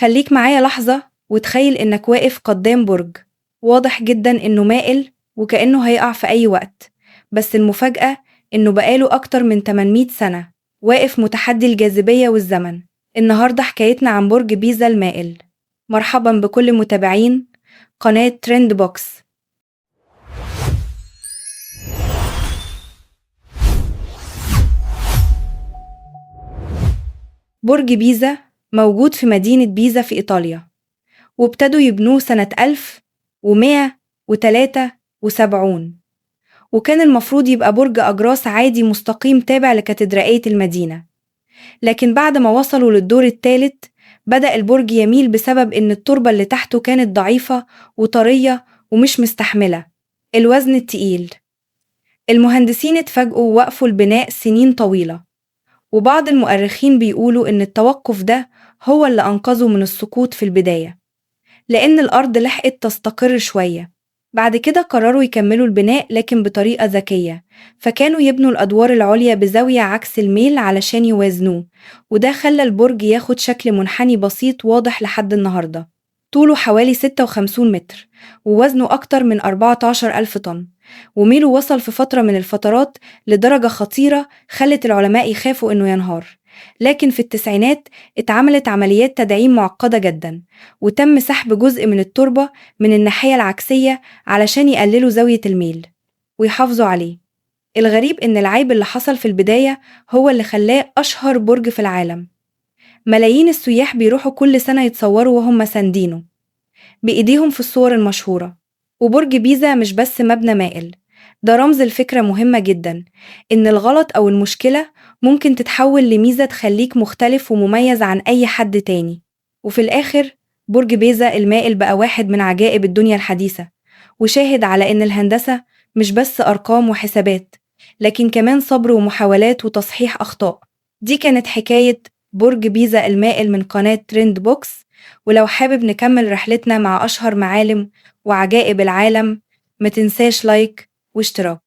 خليك معايا لحظة وتخيل إنك واقف قدام برج واضح جدا إنه مائل وكأنه هيقع في أي وقت، بس المفاجأة إنه بقاله أكتر من 800 سنة واقف متحدي الجاذبية والزمن. النهاردة حكايتنا عن برج بيزا المائل. مرحبا بكل متابعين قناة ترند بوكس. برج بيزا موجود في مدينة بيزا في إيطاليا، وابتدوا يبنوه سنة 1173، وكان المفروض يبقى برج أجراس عادي مستقيم تابع لكاتدرائية المدينة، لكن بعد ما وصلوا للدور الثالث بدأ البرج يميل بسبب إن التربة اللي تحته كانت ضعيفة وطرية ومش مستحملة الوزن التقيل. المهندسين اتفاجئوا ووقفوا البناء سنين طويلة، وبعض المؤرخين بيقولوا إن التوقف ده هو اللي أنقذه من السقوط في البداية، لأن الأرض لحقت تستقر شوية. بعد كده قرروا يكملوا البناء لكن بطريقة ذكية، فكانوا يبنوا الأدوار العليا بزاوية عكس الميل علشان يوازنوه، وده خلى البرج ياخد شكل منحني بسيط واضح لحد النهاردة. طوله حوالي 56 متر، ووزنه أكتر من 14,000 طن، وميله وصل في فترة من الفترات لدرجة خطيرة خلت العلماء يخافوا إنه ينهار. لكن في التسعينات اتعملت عمليات تدعيم معقدة جدا، وتم سحب جزء من التربة من الناحية العكسية علشان يقللوا زاوية الميل ويحافظوا عليه. الغريب إن العيب اللي حصل في البداية هو اللي خلاه أشهر برج في العالم. ملايين السياح بيروحوا كل سنة يتصوروا وهم ساندينه بإيديهم في الصور المشهورة. وبرج بيزا مش بس مبنى مائل، ده رمز لفكرة مهمة جدا، إن الغلط أو المشكلة ممكن تتحول لميزة تخليك مختلف ومميز عن أي حد تاني. وفي الآخر برج بيزا المائل بقى واحد من عجائب الدنيا الحديثة، وشاهد على إن الهندسة مش بس أرقام وحسابات، لكن كمان صبر ومحاولات وتصحيح أخطاء. دي كانت حكاية برج بيزا المائل من قناة ترند بوكس. ولو حابب نكمل رحلتنا مع أشهر معالم وعجائب العالم، متنساش like واشتراك.